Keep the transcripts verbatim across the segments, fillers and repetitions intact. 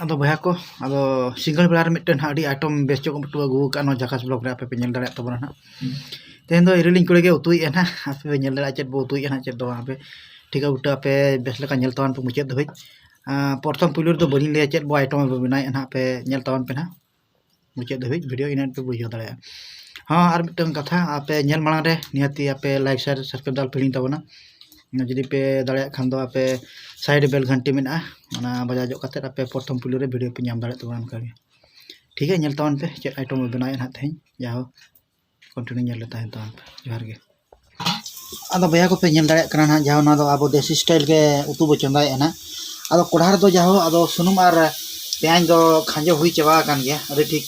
ᱟᱫᱚ ᱵᱚᱭᱦᱟ ᱠᱚ, ᱟᱫᱚ ᱥᱤᱸᱜᱟᱹᱲ ᱵᱮᱲᱟ ᱨᱮ ᱢᱤᱫᱴᱮᱱ ᱦᱟᱸᱜ ᱟᱹᱰᱤ item ᱵᱮᱥ ᱧᱚᱜ ᱠᱚ ᱟᱹᱜᱩ ᱟᱠᱟᱫ ᱱᱚᱣᱟ ᱡᱟᱠᱟᱥ vlog ᱨᱮ, ᱟᱯᱮ ᱯᱮ ᱧᱮᱞ ᱫᱟᱲᱮᱭᱟᱜ ᱛᱟᱵᱚᱱᱟ ᱦᱟᱸᱜ᱾ ᱛᱮᱦᱮᱧ ᱫᱚ ᱤᱨᱤᱞᱤᱧ ᱠᱩᱲᱤ ᱜᱮ ᱩᱛᱩᱭᱮᱫᱼᱟ ᱦᱟᱸᱜ, ᱟᱯᱮ ᱯᱮ ᱧᱮᱞ ᱫᱟᱲᱮᱭᱟᱜᱼᱟ ᱪᱮᱫ ᱵᱚ ᱩᱛᱩᱭᱮᱫᱼᱟ ᱦᱟᱸᱜ, ᱪᱮᱫ ᱫᱚ ᱵᱟᱝ, ᱟᱯᱮ ᱴᱷᱤᱠᱟ ᱵᱩᱴᱟᱹ ᱟᱯᱮ ᱵᱮᱥ ᱞᱮᱠᱟ ᱧᱮᱞ ᱛᱟᱵᱚᱱ ᱯᱮ ᱢᱩᱪᱟᱹᱫ ᱫᱷᱟᱹᱵᱤᱡ᱾ ᱟᱸ, ᱯᱨᱚᱛᱷᱚᱢ ᱯᱩᱭᱞᱩ ᱨᱮᱫᱚ ᱵᱟᱹᱞᱤᱧ ᱞᱟᱹᱭᱟ ᱪᱮᱫ ᱵᱚ item ᱵᱚ ᱵᱮᱱᱟᱣᱮᱫᱼᱟ ᱦᱟᱸᱜ, ᱟᱯᱮ ᱧᱮᱞ ᱛᱟᱵᱚᱱ ᱯᱮ ᱦᱟᱸᱜ ᱢᱩᱪᱟᱹᱫ ᱫᱷᱟᱹᱵᱤᱡ video, ᱤᱱᱟᱹ ᱯᱮ ᱵᱩᱡᱷᱟᱹᱣ ᱫᱟᱲᱮᱭᱟᱜᱼᱟ᱾ ᱦᱚᱸ, ᱟᱨ ᱢᱤᱫᱴᱟᱝ ᱠᱟᱛᱷᱟ, ᱟᱯᱮ ᱧᱮᱞ ᱢᱟᱲᱟᱝ ᱨᱮ ᱱᱤᱦᱟᱹᱛᱤ ᱟᱯᱮ like, share, subscribe ᱫᱚ ᱟᱞᱚᱯᱮ ᱦᱤᱲᱤᱧ ᱛᱟᱵᱚᱱᱟ᱾ ᱡᱩᱫᱤ ᱯᱮ ᱫᱟᱲᱮᱭᱟᱜ ᱠᱷᱟᱱ ᱫᱚ ᱟᱯᱮ side ᱨᱮ bell ᱜᱷᱟᱱᱴᱤ ᱢᱮᱱᱟᱜᱼᱟ, ᱚᱱᱟ ᱵᱟᱡᱟᱣ ᱧᱚᱜ ᱠᱟᱛᱮᱫ ᱟᱯᱮ ᱯᱨᱚᱛᱷᱚᱢ ᱯᱩᱭᱞᱩ ᱨᱮ video ᱯᱮ ᱧᱟᱢ ᱫᱟᱲᱮᱭᱟᱜ ᱛᱟᱵᱚᱱᱟ ᱚᱱᱠᱟ ᱜᱮ᱾ ᱴᱷᱤᱠ ᱜᱮᱭᱟ, ᱧᱮᱞ ᱛᱟᱵᱚᱱ ᱯᱮ ᱪᱮᱫ item ᱵᱚ ᱵᱮᱱᱟᱣᱮᱫᱼᱟ ᱱᱟᱦᱟᱜ ᱛᱮᱦᱮᱧ᱾ ᱡᱟᱭᱦᱳᱠ, continue ᱧᱮᱞ ᱨᱮ ᱛᱟᱦᱮᱱ ᱛᱟᱵᱚᱱ ᱯᱮ᱾ ᱡᱚᱦᱟᱨ ᱜᱮ᱾ ᱟᱫᱚ ᱵᱚᱭᱦᱟ ᱠᱚᱯᱮ ᱧᱮᱞ ᱫᱟᱲᱮᱭᱟᱜ ᱠᱟᱱᱟ ᱱᱟᱦᱟᱜ, ᱡᱟᱦᱟᱸ ᱚᱱᱟ ᱫᱚ ᱟᱵᱚ ᱫᱮᱥᱤ style ᱜᱮ ᱩᱛᱩ ᱵᱚ ᱪᱚᱸᱫᱟᱭᱮᱫᱼᱟ ᱱᱟᱦᱟᱜ᱾ ᱟᱫᱚ ᱠᱚᱲᱦᱟ ᱨᱮᱫᱚ ᱡᱟᱦᱳ ᱟᱫᱚ ᱥᱩᱱᱩᱢ ᱟᱨ ᱯᱮᱸᱭᱟᱡᱽ ᱫᱚ ᱠᱷᱟᱸᱡᱚ ᱦᱩᱭ ᱪᱟᱵᱟ ᱟᱠᱟᱱ ᱜᱮᱭᱟ, ᱟᱹᱰᱤ ᱴᱷᱤᱠ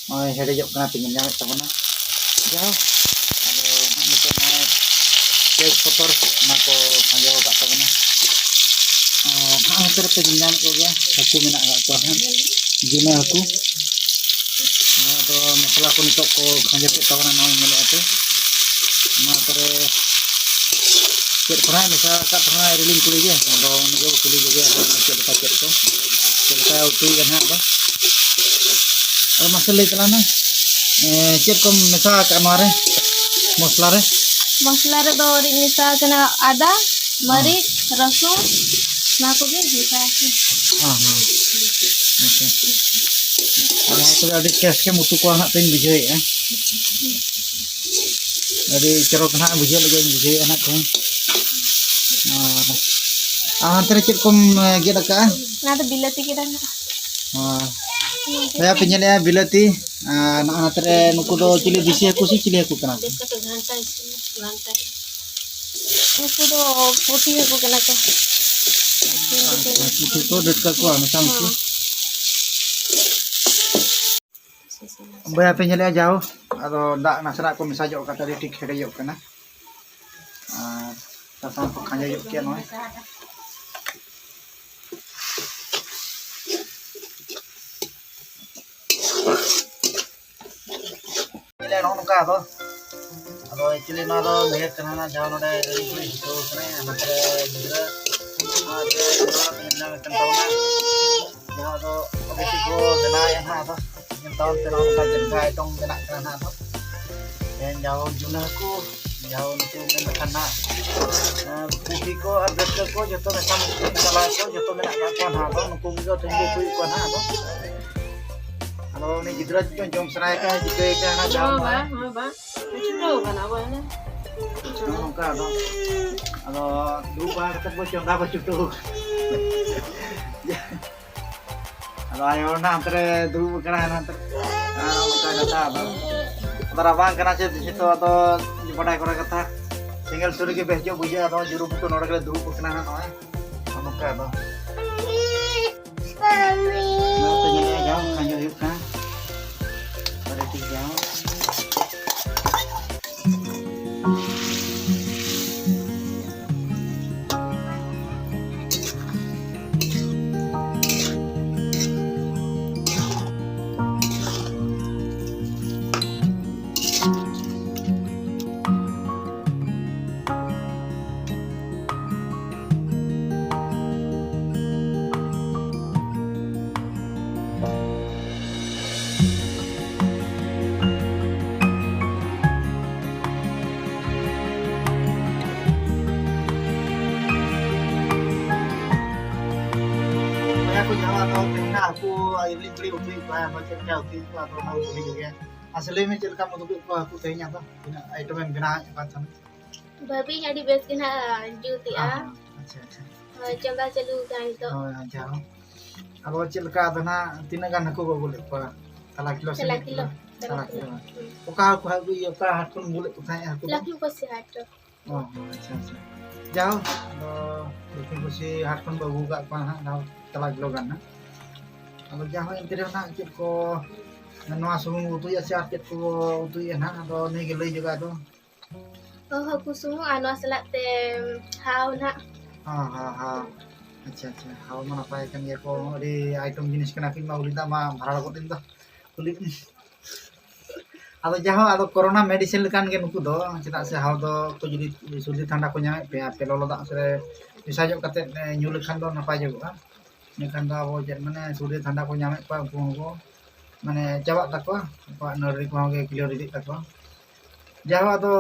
ᱱᱚᱜᱼᱚᱭ ᱦᱮᱰᱮᱡᱚᱜ ᱠᱟᱱᱟ, ᱯᱮ ᱧᱮᱞ ᱧᱟᱢᱮᱫ ᱛᱟᱵᱚᱱᱟ᱾ ᱡᱟᱦᱳ, ᱟᱫᱚ ᱱᱟᱦᱟᱜ ᱱᱤᱛᱚᱜ ᱱᱚᱜᱼᱚᱭ ᱛᱮᱡᱽ ᱯᱚᱛᱚᱨ ᱚᱱᱟ ᱠᱚ ᱠᱷᱟᱸᱡᱚ ᱟᱠᱟᱫ ᱛᱟᱵᱚᱱᱟ᱾ ᱟᱨ ᱱᱟᱦᱟᱜ ᱦᱟᱱᱛᱮ ᱨᱮᱯᱮ ᱧᱮᱞ ᱧᱟᱢᱮᱫ ᱠᱚᱜᱮᱭᱟ, ᱦᱟᱹᱠᱩ ᱢᱮᱱᱟᱜ ᱟᱠᱟᱫ ᱠᱚᱣᱟ ᱱᱟᱦᱟᱜ, ᱜᱤᱱᱟᱹ ᱦᱟᱹᱠᱩ᱾ ᱱᱚᱣᱟ ᱫᱚ ᱢᱚᱥᱞᱟ ᱠᱚ ᱱᱤᱛᱚᱜ ᱠᱚ ᱠᱷᱟᱸᱡᱚ ᱠᱮᱫ ᱛᱟᱵᱚᱱᱟ, ᱱᱚᱜᱼᱚᱭ ᱧᱮᱞᱮᱫᱼᱟ ᱯᱮ᱾ ᱱᱚᱣᱟ ᱠᱚᱨᱮ ᱪᱮᱫ ᱠᱚ ᱱᱟᱦᱟᱜ ᱢᱮᱥᱟ ᱟᱠᱟᱫ ᱛᱟᱵᱚᱱᱟ ᱨᱤᱞᱤᱧ ᱠᱩᱲᱤ ᱜᱮ, ᱟᱫᱚ ᱩᱱᱤ ᱜᱮ ᱠᱩᱞᱤ ᱞᱮᱜᱮ ᱟᱫᱚ ᱪᱮᱫ ᱞᱮᱠᱟ ᱪᱮᱫ ᱠᱚ, ᱪᱮᱫ ᱞᱮᱠᱟᱭ ᱩᱛᱩᱭᱮᱫᱟ ᱱᱟᱦᱟᱜ ᱫᱚ᱾ ᱟᱫᱚ ᱢᱟᱥᱮ ᱞᱟᱹᱭ ᱛᱟᱞᱟᱝ ᱢᱮ, ᱮᱸ, ᱪᱮᱫ ᱠᱚᱢ ᱢᱮᱥᱟ ᱟᱠᱟᱫ ᱱᱚᱣᱟ ᱨᱮ, ᱢᱚᱥᱞᱟ ᱨᱮ? ᱢᱚᱥᱞᱟ ᱨᱮᱫᱚ ᱨᱤᱫ ᱢᱮᱥᱟ ᱟᱠᱟᱱᱟ ᱟᱫᱟ, ᱢᱟᱹᱨᱤᱪ, ᱨᱟᱹᱥᱩᱱ, ᱱᱚᱣᱟ ᱠᱚᱜᱮ ᱢᱮᱥᱟ ᱟᱠᱟᱱᱟ᱾ ᱦᱮᱸ, ᱦᱮᱸ᱾ ᱟᱪᱪᱷᱟ᱾ ᱟᱨ ᱱᱚᱣᱟ ᱠᱚᱫᱚ ᱟᱹᱰᱤ ᱴᱮᱥᱴ ᱜᱮᱢ ᱩᱛᱩ ᱠᱚᱣᱟ ᱦᱟᱸᱜ ᱛᱚᱧ ᱵᱩᱡᱷᱟᱹᱣᱮᱫᱼᱟ᱾ ᱟᱹᱰᱤ ᱪᱚᱨᱚᱠ ᱦᱟᱸᱜ ᱵᱩᱡᱷᱟᱹᱜ ᱞᱟᱹᱜᱤᱫ ᱤᱧ ᱵᱩᱡᱷᱟᱹᱣᱮᱫᱼᱟ ᱦᱟᱸᱜ ᱛᱮᱦᱮᱧ᱾ ᱟᱨ, ᱟᱨ ᱦᱟᱱᱛᱮ ᱨᱮ ᱪᱮᱫ ᱠᱚᱢ, ᱮ, ᱜᱮᱫ ᱟᱠᱟᱜᱼᱟ? ᱚᱱᱟ ᱫᱚ ᱵᱤᱞᱟᱹᱛᱤ ᱜᱮ ᱫᱟᱱᱟ᱾ ᱦᱳᱭ᱾ ᱵᱚᱭᱦᱟ ᱯᱮ ᱧᱮᱞᱮᱫᱼᱟ ᱵᱤᱞᱟᱹᱛᱤ, ᱟᱨ ᱱᱚᱜᱼᱚ ᱱᱚᱛᱮ ᱨᱮ ᱱᱩᱠᱩ ᱫᱚ ᱪᱤᱞᱤ ᱫᱮᱥᱤ ᱦᱟᱹᱠᱩ ᱥᱮ ᱪᱤᱞᱤ ᱦᱟᱹᱠᱩ ᱠᱟᱱᱟ ᱠᱚ? ᱜᱮᱫ ᱠᱟᱛᱮ ᱜᱷᱟᱱᱴᱟ ᱤᱥᱤᱱ, ᱜᱷᱟᱱᱴᱟ᱾ ᱱᱩᱠᱩ ᱫᱚ ᱯᱩᱴᱷᱤ ᱦᱟᱹᱠᱩ ᱠᱟᱱᱟ ᱠᱚ᱾ ᱯᱩᱴᱷᱤ ᱠᱚ ᱰᱟᱹᱴᱠᱟᱹ ᱠᱚᱣᱟ ᱢᱮᱥᱟᱢᱤᱥᱤ᱾ ᱦᱚᱸ᱾ ᱵᱚᱭᱦᱟ ᱯᱮ ᱧᱮᱞᱮᱫᱼᱟ ᱡᱟᱣ, ᱟᱫᱚ ᱫᱟᱜ ᱱᱟᱥᱮᱱᱟᱜ ᱠᱚ ᱢᱮᱥᱟ ᱧᱚᱜ ᱠᱟᱛᱮ ᱟᱹᱰᱤ ᱴᱷᱤᱠ ᱦᱮᱰᱮᱡᱚᱜ ᱠᱟᱱᱟ᱾ ᱟᱨ ᱥᱟᱥᱟᱝ ᱠᱚ ᱠᱷᱟᱸᱡᱚ ᱧᱚᱜ ᱠᱮᱜᱼᱟ ᱱᱚᱜᱼᱚᱭ᱾ ᱧᱮᱞᱮ ᱱᱚᱜᱼᱚ ᱱᱚᱝᱠᱟ ᱟᱫᱚ, ᱟᱫᱚ actually ᱱᱚᱣᱟ ᱫᱚ ᱞᱟᱹᱭᱟᱹᱜ ᱠᱟᱱᱟ ᱡᱟᱦᱟᱸ ᱱᱚᱰᱮ ᱨᱤᱞᱤᱧ ᱠᱩᱲᱤ ᱦᱤᱡᱩᱜ ᱠᱟᱱᱟᱭ, ᱱᱚᱛᱮ ᱜᱤᱫᱽᱨᱟᱹ, ᱟᱨ ᱱᱚᱣᱟ ᱯᱮ ᱧᱮᱞ ᱧᱟᱢᱮᱫ ᱠᱟᱱ ᱛᱟᱵᱚᱱᱟ᱾ ᱡᱟᱦᱟᱸ ᱫᱚ ᱟᱹᱰᱤ ᱠᱚ ᱵᱮᱱᱟᱣᱮᱫᱼᱟ ᱱᱟᱦᱟᱜ᱾ ᱟᱫᱚ ᱧᱮᱞ ᱛᱟᱵᱚᱱ ᱯᱮ ᱱᱚᱜᱼᱚ ᱱᱚᱝᱠᱟ ᱪᱮᱫ ᱞᱮᱠᱟ ᱟᱭᱴᱚᱢ ᱵᱮᱱᱟᱜ ᱠᱟᱱᱟ ᱱᱟᱦᱟᱜ᱾ ᱟᱫᱚ ᱛᱮᱦᱮᱧ ᱡᱟᱦᱟᱸ ᱡᱩᱱᱟᱹ ᱦᱟᱹᱠᱩ, ᱡᱟᱦᱟᱸ ᱱᱩᱠᱩ ᱢᱮᱱ ᱞᱮᱠᱷᱟᱱ ᱱᱟᱦᱟᱜ, ᱟᱨ ᱯᱩᱴᱷᱤ ᱠᱚ ᱟᱨ ᱰᱟᱹᱲᱠᱟᱹ ᱠᱚ ᱡᱚᱛᱚ ᱢᱮᱥᱟ ᱢᱤᱥᱤ ᱠᱟᱞᱟ ᱠᱚ ᱡᱚᱛᱚ ᱢᱮᱱᱟᱜ ᱠᱟᱜ ᱠᱚᱣᱟ ᱱᱟᱦᱟᱜ᱾ ᱟᱫᱚ ᱱᱩᱠᱩ ᱜᱮ ᱛᱮᱦᱮᱧ ᱠᱚ ᱩᱛᱩᱭᱮᱫ ᱠᱚᱣᱟ ᱱᱟᱦᱟᱜ᱾ ᱟᱫᱚ ᱟᱫᱚ ᱩᱱᱤ ᱜᱤᱫᱽᱨᱟᱹ ᱪᱚᱝ ᱡᱚᱢ ᱥᱟᱱᱟᱭᱮ ᱠᱟᱱᱟ, ᱪᱤᱠᱟᱹᱭᱮ ᱠᱟᱱᱟ ᱱᱟᱦᱟᱜ, ᱡᱚᱢ ᱦᱚᱸ ᱵᱟ, ᱢᱟᱭ᱾ ᱦᱚᱸ ᱵᱟ᱾ ᱪᱷᱩᱴᱟᱹᱣ ᱠᱟᱱᱟ ᱵᱚ ᱮᱱᱮ᱾ ᱱᱚᱜᱼᱚ ᱱᱚᱝᱠᱟ ᱟᱫᱚ, ᱟᱫᱚ ᱫᱩᱲᱩᱵ ᱵᱟᱲᱟ ᱠᱟᱛᱮ ᱵᱚ ᱪᱚᱸᱫᱟ ᱵᱚ ᱪᱷᱩᱴᱟᱹᱣ ᱠᱟᱱᱟ᱾ ᱟᱫᱚ ᱟᱭᱳ ᱦᱚᱲ ᱱᱟᱜ ᱦᱟᱱᱛᱮ ᱨᱮ ᱫᱩᱲᱩᱵ ᱟᱠᱟᱱᱟ, ᱦᱟᱱᱛᱮ ᱨᱮ᱾ ᱟᱨ ᱚᱱᱠᱟ ᱠᱟᱛᱷᱟ ᱟᱫᱚ᱾ ᱟᱫᱚ ᱨᱟᱵᱟᱝ ᱠᱟᱱᱟ ᱪᱮ, ᱡᱚᱛᱚ ᱟᱫᱚ ᱵᱟᱰᱟᱭ ᱠᱚᱨᱟ ᱠᱟᱛᱷᱟ᱾ ᱥᱮᱸᱜᱮᱞ ᱥᱩᱨ ᱨᱮᱜᱮ ᱵᱮᱥ ᱧᱚᱜ ᱵᱩᱡᱷᱟᱹᱜᱼᱟ᱾ ᱟᱫᱚ ᱡᱩᱨᱩ ᱵᱩᱴᱟᱹ ᱱᱚᱰᱮ ᱜᱮᱞᱮ ᱫᱩᱲᱩᱵ ᱟᱠᱟᱱᱟ ᱦᱟᱸᱜ ᱱᱚᱜᱼᱚᱭ᱾ ᱱᱚᱜᱼᱚ ᱱᱚᱝᱠᱟ ᱟᱫᱚ᱾ ᱱᱚᱣᱟ ᱯᱮ ᱧᱮᱞᱮᱫᱼᱟ, ᱡᱟᱦᱟᱸ ᱠᱷᱟᱸᱡᱚ ᱦᱩᱭᱩᱜ ᱠᱟᱱᱟ᱾ ᱟᱹᱰᱤ ᱴᱷᱤᱠ ᱜᱮᱭᱟ᱾ ᱵᱚᱭᱦᱟ ᱠᱚ, ᱡᱟᱦᱟᱸ ᱫᱚ ᱛᱮᱦᱮᱧ ᱦᱟᱹᱠᱩ ᱤᱞᱤ ᱯᱤᱞᱤ ᱩᱛᱩᱭᱮᱫ ᱠᱚᱣᱟ, ᱟᱫᱚ ᱪᱮᱫ ᱞᱮᱠᱟ ᱩᱛᱩᱭᱮᱫ ᱠᱚᱣᱟ, ᱟᱫᱚ ᱚᱱᱟ ᱠᱚ ᱠᱩᱞᱤ ᱠᱚᱜᱮᱭᱟ᱾ ᱟᱨ ᱥᱮ ᱞᱟᱹᱭ ᱢᱮ, ᱪᱮᱫ ᱞᱮᱠᱟᱢ ᱩᱛᱩ ᱠᱮᱫ ᱠᱚᱣᱟ ᱦᱟᱹᱠᱩ ᱛᱮᱦᱮᱧ? ᱟᱫᱚ ᱛᱤᱱᱟᱹᱜ ᱟᱭᱴᱮᱢ ᱮᱢ ᱵᱮᱱᱟᱣᱮᱫ ᱠᱟᱱ ᱛᱟᱦᱮᱱᱟ? ᱵᱷᱟᱹᱵᱤᱧ ᱟᱹᱰᱤ ᱵᱮᱥ ᱜᱮ ᱱᱟᱦᱟᱜ ᱡᱩᱛᱮᱜᱼᱟ᱾ ᱦᱮᱸ, ᱦᱮᱸ, ᱟᱪᱪᱷᱟ, ᱟᱪᱪᱷᱟ᱾ ᱦᱳᱭ, ᱪᱚᱸᱫᱟ ᱪᱟᱹᱞᱩ ᱟᱠᱟᱱ ᱱᱤᱛᱚᱜ᱾ ᱦᱳᱭ, ᱦᱳᱭ, ᱡᱟᱦᱳ᱾ ᱟᱫᱚ ᱪᱮᱫ ᱞᱮᱠᱟ ᱟᱫᱚ ᱱᱟᱦᱟᱜ ᱛᱤᱱᱟᱹᱜ ᱜᱟᱱ ᱦᱟᱹᱠᱩ ᱠᱚ ᱟᱹᱜᱩ ᱞᱮᱫ ᱠᱚᱣᱟ? ᱛᱟᱞᱟ ᱠᱤᱞᱳ ᱥᱮ ᱛᱟᱞᱟ ᱢᱤᱫ ᱠᱤᱞᱳ, ᱠᱤᱞᱳ? ᱛᱟᱞᱟ ᱛᱟᱞᱟ ᱠᱤᱞᱳ᱾ ᱠᱤᱞᱳ᱾ ᱦᱩᱸ᱾ ᱚᱠᱟ ᱦᱟᱹᱠᱩ, ᱦᱟᱹᱠᱩ, ᱤᱭᱟᱹ, ᱚᱠᱟ ᱦᱟᱴ ᱠᱷᱚᱱ ᱟᱹᱜᱩ ᱞᱮᱫ ᱠᱚ ᱛᱟᱦᱮᱸᱫ ᱦᱟᱹᱠᱩ ᱫᱚ? ᱞᱟᱠᱷᱱᱩ ᱯᱟᱹᱥᱤ ᱦᱟᱴ ᱨᱮ᱾ ᱚ, ᱟᱪᱪᱷᱟ, ᱟᱪᱪᱷᱟ᱾ ᱡᱟᱦᱳ, ᱟᱫᱚ ᱞᱚᱠᱠᱷᱤ ᱠᱩᱥᱤ ᱦᱟᱴ ᱠᱷᱚᱱ ᱵᱚ ᱟᱹᱜᱩ ᱟᱠᱟᱫ ᱠᱚᱣᱟ ᱦᱟᱸᱜ, ᱡᱟᱦᱳ, ᱛᱟᱞᱟ ᱠᱤᱞᱳ ᱜᱟᱱ ᱦᱟᱸᱜ᱾ ᱟᱫᱚ ᱡᱟᱦᱳ, ᱮᱱᱛᱮ ᱨᱮᱦᱚᱸ ᱦᱟᱸᱜ ᱪᱮᱫ ᱠᱚ ᱱᱚᱣᱟ ᱥᱩᱢᱩᱝ ᱵᱚ ᱩᱛᱩᱭᱟ ᱥᱮ ᱟᱨ ᱪᱮᱫ ᱠᱚ ᱵᱚ ᱩᱛᱩᱭᱟ ᱦᱟᱸᱜ, ᱟᱫᱚ ᱱᱩᱭ ᱜᱮ ᱞᱟᱹᱭ ᱡᱚᱜᱟᱭ ᱫᱚ᱾ ᱚ, ᱦᱟᱹᱠᱩ ᱥᱩᱢᱩᱝ ᱟᱨ ᱱᱚᱣᱟ ᱥᱟᱞᱟᱜ ᱛᱮ ᱦᱟᱣ ᱱᱟᱜ᱾ ᱦᱚᱸ, ᱦᱚᱸ, ᱦᱚᱸ᱾ ᱟᱪᱪᱷᱟ, ᱟᱪᱪᱷᱟ᱾ ᱦᱟᱣ ᱢᱟ ᱱᱟᱯᱟᱭ ᱠᱟᱱ ᱜᱮᱭᱟ ᱠᱚ, ᱟᱹᱰᱤ ᱟᱭᱴᱮᱢ ᱡᱤᱱᱤᱥ ᱠᱟᱱᱟ ᱠᱤᱱ ᱢᱟ, ᱩᱞᱤ ᱫᱟᱜ ᱢᱟ ᱵᱷᱟᱲᱟ ᱜᱚᱫ ᱮᱱ ᱫᱚ᱾ ᱩᱞᱤ᱾ ᱟᱫᱚ ᱡᱟᱦᱳ, ᱟᱫᱚ ᱠᱳᱨᱳᱱᱟ ᱢᱮᱰᱤᱥᱤᱱ ᱞᱮᱠᱟᱱ ᱜᱮ ᱱᱩᱠᱩ ᱫᱚ, ᱪᱮᱫᱟᱜ ᱥᱮ ᱦᱟᱣ ᱫᱚ ᱠᱚ ᱡᱩᱫᱤ ᱥᱚᱨᱫᱤ ᱴᱷᱟᱱᱰᱟ ᱠᱚ ᱧᱟᱢᱮᱫ ᱯᱮᱭᱟ, ᱟᱯᱮ ᱞᱚᱞᱚ ᱫᱟᱜ ᱨᱮ ᱢᱮᱥᱟ ᱧᱚᱜ ᱠᱟᱛᱮᱫ, ᱮ, ᱧᱩ ᱞᱮᱠᱷᱟᱱ ᱫᱚ ᱱᱟᱯᱟᱭ ᱧᱚᱜᱚᱜᱼᱟ᱾ ᱤᱱᱟᱹᱠᱷᱟᱱ ᱫᱚ ᱟᱵᱚ ᱪᱮᱫ ᱢᱟᱱᱮ ᱥᱩᱨ ᱨᱮ ᱴᱷᱟᱱᱰᱟ ᱠᱚ ᱧᱟᱢᱮᱫ ᱠᱚᱣᱟ, ᱩᱱᱠᱩ ᱦᱚᱸᱠᱚ ᱢᱟᱱᱮ ᱪᱟᱵᱟᱜ ᱛᱟᱠᱚᱣᱟ, ᱟᱠᱚᱣᱟᱜ ᱱᱟᱹᱲᱨᱤ ᱠᱚᱦᱚᱸ ᱜᱮ ᱠᱞᱤᱭᱟᱨ ᱤᱫᱤᱜ ᱛᱟᱠᱚᱣᱟ᱾ ᱡᱟᱭᱦᱳᱠ, ᱟᱫᱚ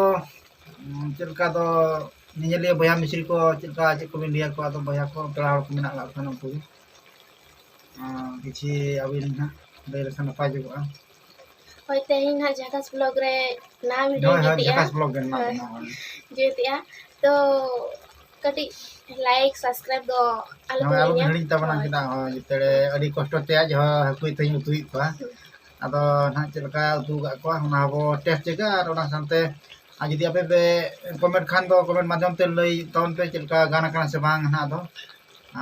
ᱩᱸ, ᱪᱮᱫ ᱞᱮᱠᱟ ᱫᱚ ᱧᱮᱧᱮᱞᱤᱭᱟᱹ ᱵᱚᱭᱦᱟ ᱢᱤᱥᱤᱨᱤ ᱠᱚ ᱪᱮᱫ ᱞᱮᱠᱟ, ᱪᱮᱫ ᱠᱚᱵᱤᱱ ᱞᱟᱹᱭ ᱟᱠᱚᱣᱟ? ᱟᱫᱚ ᱵᱚᱭᱦᱟ ᱠᱚ, ᱯᱮᱲᱟ ᱦᱚᱲ ᱠᱚ ᱢᱮᱱᱟᱜ ᱟᱠᱟᱫ ᱠᱚ ᱠᱷᱟᱱ ᱩᱱᱠᱩ ᱜᱮ᱾ ᱟᱸ, ᱠᱤᱪᱷᱤ ᱟᱹᱵᱤᱱ ᱱᱟᱦᱟᱜ ᱞᱟᱹᱭ ᱞᱮᱠᱷᱟᱱ ᱱᱟᱯᱟᱭ ᱡᱚᱜᱚᱜᱼᱟ᱾ ᱦᱳᱭ, ᱛᱮᱦᱮᱧ ᱱᱟᱦᱟᱜ ᱡᱷᱟᱠᱟᱥ ᱵᱞᱚᱜ ᱨᱮ ᱱᱟᱣᱟ ᱵᱷᱤᱰᱤᱭᱳ ᱦᱳᱭ, ᱦᱳᱭ, ᱡᱩᱛᱮᱜᱼᱟ᱾ ᱡᱷᱟᱠᱟᱥ ᱵᱞᱚᱜ ᱜᱮ ᱱᱟᱣᱟ ᱦᱳᱭ᱾ ᱵᱮᱱᱟᱣᱟ᱾ ᱡᱩᱛᱮᱜᱼᱟ᱾ ᱛᱚ, ᱠᱟᱹᱴᱤᱡ ᱞᱟᱭᱤᱠ, ᱥᱟᱵᱥᱠᱨᱟᱭᱤᱵ ᱫᱚ ᱟᱞᱚ ᱦᱳᱭ, ᱵᱚᱱ ᱟᱞᱚ ᱵᱤᱱ ᱦᱤᱲᱤᱧᱟ᱾ ᱦᱤᱲᱤᱧ ᱛᱟᱵᱚᱱᱟ, ᱦᱳᱭ᱾ ᱪᱮᱫᱟᱜ ᱦᱚᱸ ᱡᱮᱛᱮ ᱟᱹᱰᱤ ᱠᱚᱥᱴᱚ ᱛᱮ ᱟᱡ ᱦᱚᱸ ᱦᱟᱹᱠᱩᱭ ᱛᱮᱦᱮᱧ ᱩᱛᱩᱭᱮᱫ ᱠᱚᱣᱟ᱾ ᱟᱫᱚ ᱱᱟᱦᱟᱜ ᱪᱮᱫ ᱞᱮᱠᱟ ᱩᱛᱩ ᱟᱠᱟᱫ ᱠᱚᱣᱟ, ᱚᱱᱟ ᱦᱚᱸᱵᱚ ᱴᱮᱥᱴ ᱪᱮᱠᱟ, ᱟᱨ ᱚᱱᱟ ᱥᱟᱶᱛᱮ ᱟᱨ ᱡᱩᱫᱤ ᱟᱯᱮ ᱯᱮ ᱠᱚᱢᱮᱱᱴ ᱠᱷᱟᱱ ᱫᱚ ᱠᱚᱢᱮᱱᱴ ᱢᱟᱫᱽᱫᱷᱚᱢ ᱛᱮ ᱞᱟᱹᱭ ᱛᱟᱵᱚᱱ ᱯᱮ ᱪᱮᱫ ᱞᱮᱠᱟ ᱜᱟᱱ ᱟᱠᱟᱱᱟ ᱥᱮ ᱵᱟᱝ ᱱᱟᱦᱟᱜ ᱫᱚ᱾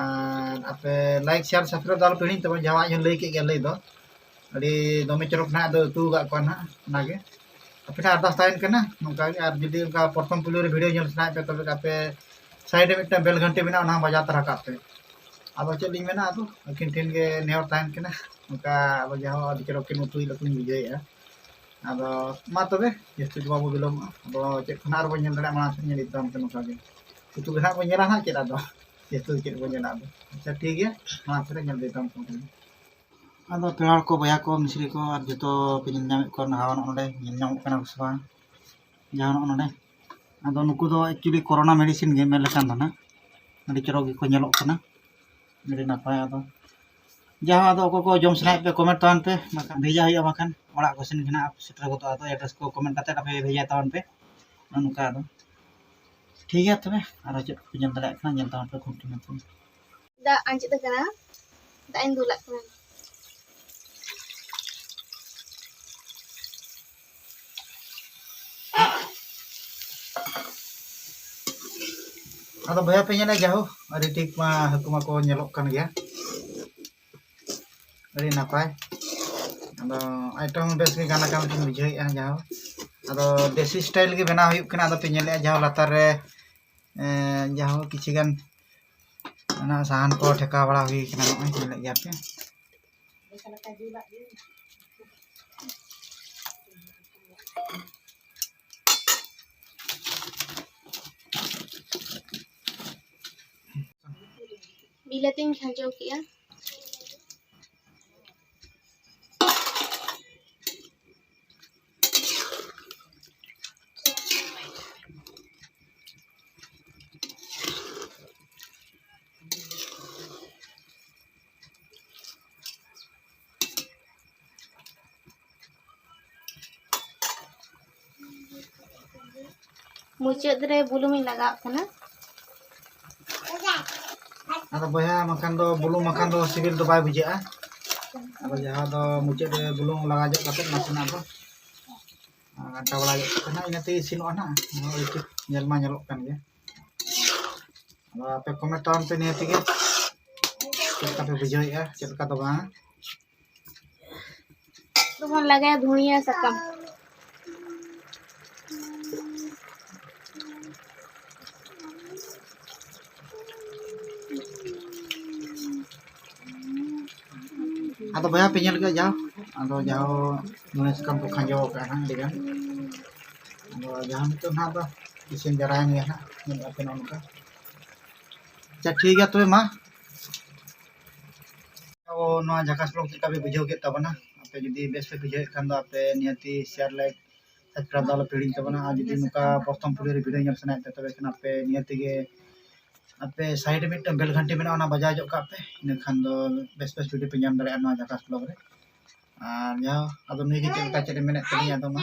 ᱟᱨ ᱟᱯᱮ ᱞᱟᱭᱤᱠ, ᱥᱮᱭᱟᱨ, ᱥᱟᱵᱥᱠᱨᱟᱭᱤᱵ ᱫᱚ ᱟᱞᱚ ᱯᱮ ᱦᱤᱲᱤᱧ ᱛᱟᱵᱚᱱ, ᱡᱟᱦᱟᱸ ᱟᱡ ᱦᱚᱸ ᱞᱟᱹᱭ ᱠᱮᱫ ᱜᱮᱭᱟ ᱞᱟᱹᱭ ᱫᱚ᱾ ᱟᱹᱰᱤ ᱫᱚᱢᱮ ᱪᱚᱨᱚᱠ ᱱᱟᱦᱟᱜ ᱫᱚ ᱩᱛᱩ ᱟᱠᱟᱫ ᱠᱚᱣᱟ ᱱᱟᱦᱟᱜ, ᱚᱱᱟᱜᱮ᱾ ᱟᱯᱮ ᱴᱷᱮᱱ ᱟᱨᱫᱟᱥ ᱛᱟᱦᱮᱱ ᱠᱟᱱᱟ ᱱᱚᱝᱠᱟ ᱜᱮ, ᱟᱨ ᱡᱩᱫᱤ ᱚᱱᱠᱟ ᱯᱨᱚᱛᱷᱚᱢ ᱯᱳᱭᱞᱳ ᱨᱮ ᱵᱷᱤᱰᱤᱭᱳ ᱧᱮᱞ ᱥᱟᱱᱟᱭᱮᱫ ᱯᱮ, ᱛᱚᱵᱮ ᱟᱯᱮ ᱥᱟᱭᱤᱰ ᱨᱮ ᱢᱤᱫᱴᱟᱝ ᱵᱮᱞ ᱜᱷᱟᱱᱴᱤ ᱢᱮᱱᱟᱜᱼᱟ, ᱚᱱᱟ ᱦᱚᱸ ᱵᱟᱡᱟᱣ ᱛᱚᱨᱟ ᱠᱟᱜ ᱯᱮ᱾ ᱟᱫᱚ ᱪᱮᱫ ᱞᱤᱧ ᱢᱮᱱᱟ, ᱟᱫᱚ ᱟᱹᱠᱤᱱ ᱴᱷᱮᱱ ᱜᱮ ᱱᱮᱦᱚᱨ ᱛᱟᱦᱮᱱ ᱠᱟᱱᱟ᱾ ᱚᱱᱠᱟ ᱟᱵᱚ ᱡᱟᱦᱟᱸ ᱟᱹᱰᱤ ᱪᱚᱨᱚᱠ ᱠᱤᱱ ᱩᱛᱩᱭ ᱞᱮᱠᱟᱧ ᱵᱩᱡᱷᱟᱹᱣᱮᱫᱼᱟ᱾ ᱟᱫᱚ ᱢᱟ ᱛᱚᱵᱮ, ᱡᱟᱹᱥᱛᱤ ᱫᱚ ᱵᱟᱵᱚ ᱵᱤᱞᱚᱢᱚᱜᱼᱟ᱾ ᱟᱫᱚ ᱪᱮᱫ ᱠᱚ ᱱᱟᱜ ᱟᱨᱵᱚᱱ ᱧᱮᱞ ᱫᱟᱲᱮᱭᱟᱜᱼᱟ, ᱢᱟᱲᱟᱝ ᱥᱮᱫ ᱧᱮᱞ ᱤᱫᱤ ᱛᱟᱵᱚᱱ ᱯᱮ ᱱᱚᱝᱠᱟ ᱜᱮ᱾ ᱩᱛᱩ ᱜᱮ ᱱᱟᱜ ᱵᱚᱱ ᱧᱮᱞᱟ ᱱᱟᱜ ᱪᱮᱫ ᱟᱫᱚ᱾ ᱡᱟᱹᱥᱛᱤ ᱫᱚ ᱪᱮᱫ ᱵᱚᱱ ᱧᱮᱞᱟ ᱟᱫᱚ᱾ ᱟᱪᱪᱷᱟ, ᱴᱷᱤᱠ ᱜᱮᱭᱟ, ᱢᱟᱲᱟᱝ ᱥᱮᱫ ᱨᱮ ᱧᱮᱞ ᱤᱫᱤ ᱛᱟᱵᱚᱱ ᱯᱮ᱾ ᱟᱫᱚ ᱯᱮᱲᱟ ᱦᱚᱲ ᱠᱚ, ᱵᱚᱭᱦᱟ ᱠᱚ, ᱢᱤᱥᱨᱤ ᱠᱚ ᱟᱨ ᱡᱚᱛᱚ ᱯᱮ ᱧᱮᱞ ᱧᱟᱢᱮᱫ ᱠᱚᱣᱟ, ᱱᱟᱦᱟᱜ ᱱᱚᱜᱼᱚ ᱱᱚᱰᱮ ᱧᱮᱞ ᱧᱟᱢᱚᱜ ᱠᱟᱱᱟ ᱠᱚ ᱥᱮ ᱵᱟᱝ? ᱡᱟᱦᱟᱸ ᱱᱚᱜᱼᱚ ᱱᱚᱰᱮ᱾ ᱟᱫᱚ ᱱᱩᱠᱩ ᱫᱚ actually ᱠᱳᱨᱳᱱᱟ ᱢᱮᱰᱤᱥᱤᱱ ᱜᱮ ᱢᱮᱱ ᱞᱮᱠᱷᱟᱱ ᱫᱚ ᱱᱟᱜ᱾ ᱟᱹᱰᱤ ᱪᱚᱨᱚᱠ ᱜᱮᱠᱚ ᱧᱮᱞᱚᱜ ᱠᱟᱱᱟ᱾ ᱟᱹᱰᱤ ᱱᱟᱯᱟᱭ᱾ ᱟᱫᱚ ᱡᱟᱦᱟᱸ ᱟᱫᱚ ᱚᱠᱚᱭ ᱠᱚ ᱡᱚᱢ ᱥᱟᱱᱟᱭᱮᱫ ᱯᱮ, ᱠᱚᱢᱮᱱᱴ ᱛᱟᱵᱚᱱ ᱯᱮ, ᱵᱟᱠᱷᱟᱱ ᱵᱷᱮᱡᱟ ᱦᱩᱭᱩᱜᱼᱟ, ᱵᱟᱠᱷᱟᱱ ᱚᱲᱟᱜ ᱠᱚ ᱥᱮᱱ ᱜᱮ ᱱᱟᱜ ᱥᱮᱴᱮᱨ ᱜᱚᱫᱚᱜᱼᱟ᱾ ᱟᱫᱚ ᱮᱰᱨᱮᱥ ᱠᱚ ᱠᱚᱢᱮᱱᱴ ᱠᱟᱛᱮ ᱟᱯᱮ ᱵᱷᱮᱡᱟ ᱛᱟᱵᱚᱱ ᱯᱮ᱾ ᱱᱚᱜᱼᱚ ᱱᱚᱝᱠᱟ ᱟᱫᱚ᱾ ᱴᱷᱤᱠ ᱜᱮᱭᱟ ᱛᱚᱵᱮ, ᱟᱨᱚ ᱪᱮᱫ ᱠᱚᱯᱮ ᱧᱮᱞ ᱫᱟᱲᱮᱭᱟᱜ ᱠᱟᱱᱟ, ᱧᱮᱞ ᱛᱟᱵᱚᱱ ᱯᱮ ᱠᱷᱩᱱᱴᱤ ᱢᱮᱱᱛᱮ᱾ ᱫᱟᱜ ᱟᱸᱡᱮᱫ ᱟᱠᱟᱱᱟ, ᱫᱟᱜ ᱤᱧ ᱫᱩᱞᱟᱜ ᱠᱟᱱᱟ᱾ ᱟᱫᱚ ᱵᱚᱭᱦᱟ ᱯᱮ ᱧᱮᱞᱟ, ᱡᱟᱦᱳ, ᱟᱹᱰᱤ ᱴᱷᱤᱠ ᱢᱟ ᱦᱟᱹᱠᱩ ᱢᱟᱠᱚ ᱧᱮᱞᱚᱜ ᱠᱟᱱ ᱜᱮᱭᱟ, ᱟᱹᱰᱤ ᱱᱟᱯᱟᱭ᱾ ᱟᱫᱚ ᱟᱭᱴᱮᱢ ᱦᱚᱸ ᱵᱮᱥ ᱜᱮ ᱜᱟᱱ ᱟᱠᱟᱱ ᱞᱮᱠᱟᱧ ᱵᱩᱡᱷᱟᱹᱣᱮᱫᱼᱟ, ᱡᱟᱦᱳ᱾ ᱟᱫᱚ ᱫᱮᱥᱤ ᱥᱴᱟᱭᱤᱞ ᱜᱮ ᱵᱮᱱᱟᱣ ᱦᱩᱭᱩᱜ ᱠᱟᱱᱟ᱾ ᱟᱫᱚ ᱯᱮ ᱧᱮᱞᱮᱫᱼᱟ, ᱡᱟᱦᱳ, ᱞᱟᱛᱟᱨ ᱨᱮ, ᱮᱸ, ᱡᱟᱦᱳ, ᱠᱤᱪᱷᱤ ᱜᱟᱱ ᱚᱱᱟ ᱥᱟᱦᱟᱱ ᱠᱚ ᱴᱷᱮᱠᱟᱣ ᱵᱟᱲᱟ ᱦᱩᱭ ᱠᱟᱱᱟ, ᱱᱚᱜᱼᱚᱭ ᱧᱮᱞᱮᱫ ᱜᱮᱭᱟ ᱯᱮ᱾ ᱵᱤᱞᱟᱹᱛᱤᱧ ᱠᱷᱟᱸᱡᱚ ᱠᱮᱜᱼᱟ᱾ ᱢᱩᱪᱟᱹᱫ ᱨᱮ ᱵᱩᱞᱩᱝ ᱤᱧ ᱞᱟᱜᱟᱣᱟᱜ ᱠᱟᱱᱟ᱾ ᱟᱫᱚ ᱵᱚᱭᱦᱟ, ᱵᱟᱝᱠᱷᱟᱱ ᱫᱚ ᱵᱩᱞᱩᱝ ᱵᱟᱝᱠᱷᱟᱱ ᱫᱚ ᱥᱤᱵᱤᱞ ᱫᱚ ᱵᱟᱭ ᱵᱩᱡᱷᱟᱹᱜᱼᱟ᱾ ᱟᱫᱚ ᱡᱟᱦᱟᱸ ᱫᱚ ᱢᱩᱪᱟᱹᱫ ᱨᱮ ᱵᱩᱞᱩᱝ ᱞᱟᱜᱟᱣ ᱧᱚᱜ ᱠᱟᱛᱮ ᱱᱟᱥᱮᱱᱟᱜ ᱫᱚ ᱜᱷᱟᱱᱴᱟ ᱵᱟᱲᱟ ᱧᱚᱜ ᱠᱟᱛᱮ ᱱᱟᱜ ᱤᱱᱟᱹ ᱛᱮᱜᱮ ᱤᱥᱤᱱᱚᱜᱼᱟ ᱱᱟᱜ᱾ ᱱᱚᱜᱼᱚᱭ ᱧᱮᱞ ᱢᱟ ᱧᱮᱞᱚᱜ ᱠᱟᱱ ᱜᱮᱭᱟ᱾ ᱟᱫᱚ ᱟᱯᱮ comment ᱛᱟᱵᱚᱱ ᱯᱮ ᱱᱤᱭᱟᱹ ᱛᱮᱜᱮ ᱪᱮᱫ ᱞᱮᱠᱟ ᱯᱮ ᱵᱩᱡᱷᱟᱹᱣᱮᱫᱼᱟ, ᱪᱮᱫ ᱞᱮᱠᱟ ᱫᱚ ᱵᱟᱝ᱾ ᱫᱚᱵᱚᱱ ᱞᱟᱜᱟᱭᱟ ᱫᱷᱩᱱᱤᱭᱟᱹ ᱥᱟᱠᱟᱢ᱾ ᱟᱫᱚ ᱵᱚᱭᱦᱟ ᱯᱮ ᱧᱮᱞ ᱠᱮᱫᱟ ᱡᱟᱦᱳ, ᱟᱫᱚ ᱡᱟᱦᱳ ᱫᱷᱩᱱᱤᱭᱟᱹ ᱥᱟᱠᱟᱢ ᱠᱚ ᱠᱷᱟᱸᱡᱚ ᱟᱠᱟᱫᱼᱟ ᱦᱟᱸᱜ ᱟᱹᱰᱤ ᱜᱟᱱ᱾ ᱟᱫᱚ ᱡᱟᱦᱳ ᱱᱤᱛᱚᱜ ᱱᱟᱦᱟᱜ ᱫᱚ ᱤᱥᱤᱱ ᱡᱟᱨᱟᱭᱮᱱ ᱜᱮᱭᱟ ᱦᱟᱸᱜ, ᱧᱮᱞᱮᱫᱼᱟ ᱯᱮ ᱱᱚᱜᱼᱚ ᱱᱚᱝᱠᱟ᱾ ᱟᱪᱪᱷᱟ, ᱴᱷᱤᱠ ᱜᱮᱭᱟ ᱛᱚᱵᱮ ᱢᱟ᱾ ᱟᱵᱚ ᱱᱚᱣᱟ ᱡᱷᱟᱠᱟᱥ vlog ᱪᱮᱫ ᱞᱮᱠᱟ ᱯᱮ ᱵᱩᱡᱷᱟᱹᱣ ᱠᱮᱫ ᱛᱟᱵᱚᱱᱟ? ᱟᱯᱮ ᱡᱩᱫᱤ ᱵᱮᱥ ᱯᱮ ᱵᱩᱡᱷᱟᱹᱣᱮᱫ ᱠᱷᱟᱱ ᱫᱚ ᱟᱯᱮ ᱱᱤᱦᱟᱹᱛᱤ share, like, subscribe ᱫᱚ ᱟᱞᱚ ᱯᱮ ᱦᱤᱲᱤᱧ ᱛᱟᱵᱚᱱᱟ᱾ ᱟᱨ ᱡᱩᱫᱤ ᱱᱚᱝᱠᱟ ᱯᱨᱚᱛᱷᱚᱢ ᱯᱳᱭᱞᱳ ᱨᱮ video ᱧᱮᱞ ᱥᱟᱱᱟᱭᱮᱫ ᱯᱮ, ᱛᱚᱵᱮ ᱠᱷᱟᱱ ᱟᱯᱮ ᱱᱤᱦᱟᱹᱛᱤ ᱜᱮ ᱟᱯᱮ side ᱨᱮ ᱢᱤᱫᱴᱟᱝ bell ᱜᱷᱟᱱᱴᱤ ᱢᱮᱱᱟᱜᱼᱟ, ᱚᱱᱟ ᱵᱟᱡᱟᱣ ᱧᱚᱜ ᱠᱟᱜ ᱯᱮ, ᱤᱱᱟᱹᱠᱷᱟᱱ ᱫᱚ ᱵᱮᱥ ᱵᱮᱥ video ᱯᱮ ᱧᱟᱢ ᱫᱟᱲᱮᱭᱟᱜᱼᱟ ᱱᱚᱣᱟ ᱡᱷᱟᱠᱟᱥ vlog ᱨᱮ᱾ ᱟᱨ ᱡᱟᱦᱟᱸ ᱟᱫᱚ ᱱᱩᱭ ᱜᱮ ᱪᱮᱫ ᱞᱮᱠᱟ ᱪᱮᱫ ᱮ ᱢᱮᱱᱮᱫ ᱛᱟᱹᱞᱤᱧᱟ, ᱟᱫᱚ ᱢᱟ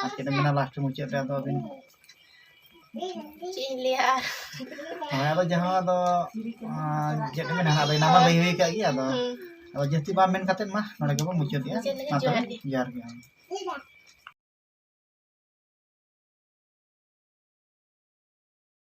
ᱟᱨ ᱪᱮᱫ ᱮ ᱢᱮᱱᱟ last ᱢᱩᱪᱟᱹᱫ ᱨᱮ, ᱟᱫᱚ ᱟᱹᱵᱤᱱ ᱪᱮᱫ ᱤᱧ ᱞᱟᱹᱭᱟ ᱟᱨ? ᱦᱳᱭ, ᱟᱫᱚ ᱡᱟᱦᱟᱸ ᱫᱚ, ᱟᱸ, ᱪᱮᱫ ᱠᱚ ᱢᱮᱱᱟ, ᱟᱫᱚ ᱮᱱᱟᱝ ᱢᱟ ᱞᱟᱹᱭ ᱦᱩᱭ ᱟᱠᱟᱫ ᱜᱮ, ᱟᱫᱚ, ᱦᱩᱸ᱾ ᱟᱫᱚ ᱡᱟᱹᱥᱛᱤ ᱵᱟᱝ ᱢᱮᱱ ᱠᱟᱛᱮᱫ ᱢᱟ ᱱᱚᱰᱮ ᱜᱮᱵᱚᱱ ᱢᱩᱪᱟᱹᱫᱮᱜᱼᱟ᱾ ᱢᱩᱪᱟᱹᱫ ᱞᱮᱜᱮ, ᱢᱟ ᱛᱚᱵᱮ, ᱡᱚᱦᱟᱨ ᱜᱮ᱾ ᱡᱚᱦᱟᱨ ᱜᱮ᱾